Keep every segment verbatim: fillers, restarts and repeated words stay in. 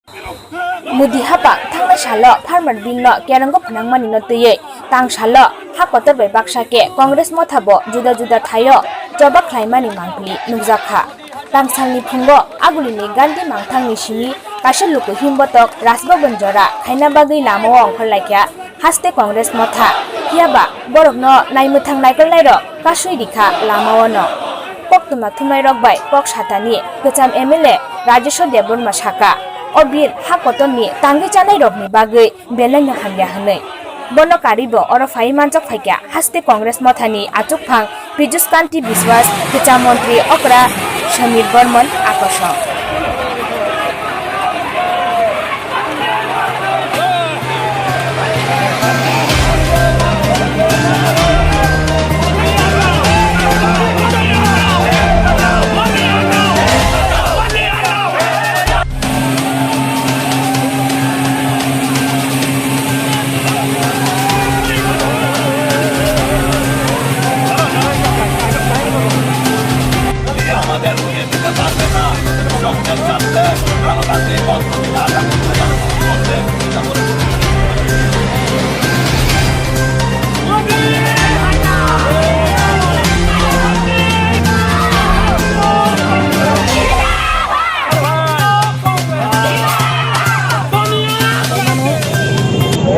Modi haphang thangnai salo farmer bill no kerongo phnangmani no twiwi tang salo ha kotor bai baksa khe Congress motha bo juda juda thaio choba khlaimani mangpili nukjakha. Tang salni phungo Agulini Gandhi mangthangni simi kaisa luku himbotok Raj Bhavan jora khaina bagwi lamao ongkhorlaikha. Haste Congress motha, phiyaba borokno naimwthang naikolnairok kasui rikha lamao no. Koktwma thumnairok bai kok satani kwcham M L A Rajeshwar Debbarma saka, o bill ha kotorni tangwi chanairokni bagwi belaino hamya hwnwi. Bono karwibo oro phaiwi manjak phaikha haste Congress mothani achukphang Piyush Kanti Biswas, kwcham montri okra Samir Barman, Akasha.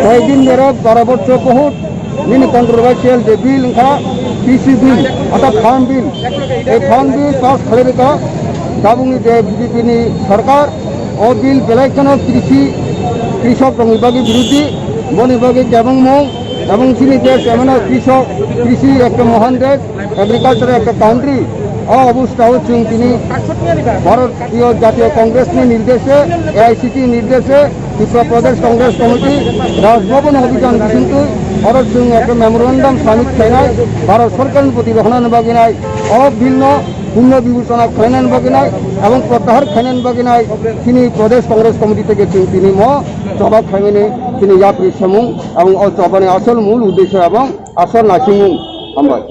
Koi din berok bara bochor bohut nini controversial je bill wngkha P C bill, orthat farm bill. Ei farm bill pass khlai rwkha tabukni je B J P ni sarkar, o bill belai kheno krisi, krisok rokni bagwi birodhi, boni bagwi kebengmung, ebong chini desh emano krisok, krisi ekta mohan desh, agriculture ekta country, o obostha o chwng tini Bharatiyo Jatiyo Congress ni nirdeshe, A I C C nirdeshe, Tripura Pradesh Congress Committee, Raj Bhavan obhijan bisingtwi, oro chwng ekta memorandum submit khlainai, Bharat Sarkar ni proti rohornani bagwi nai, o bill no punno bibechona khlainani bagwi nai, ebong protyahar khlainani bagwi nai, chini Pradesh Congress Committee theke chwng tini mo choba khlaimani chini yapri samung, ebong o chobani asol mul uddesho ebong asol naisingmung. Hambai.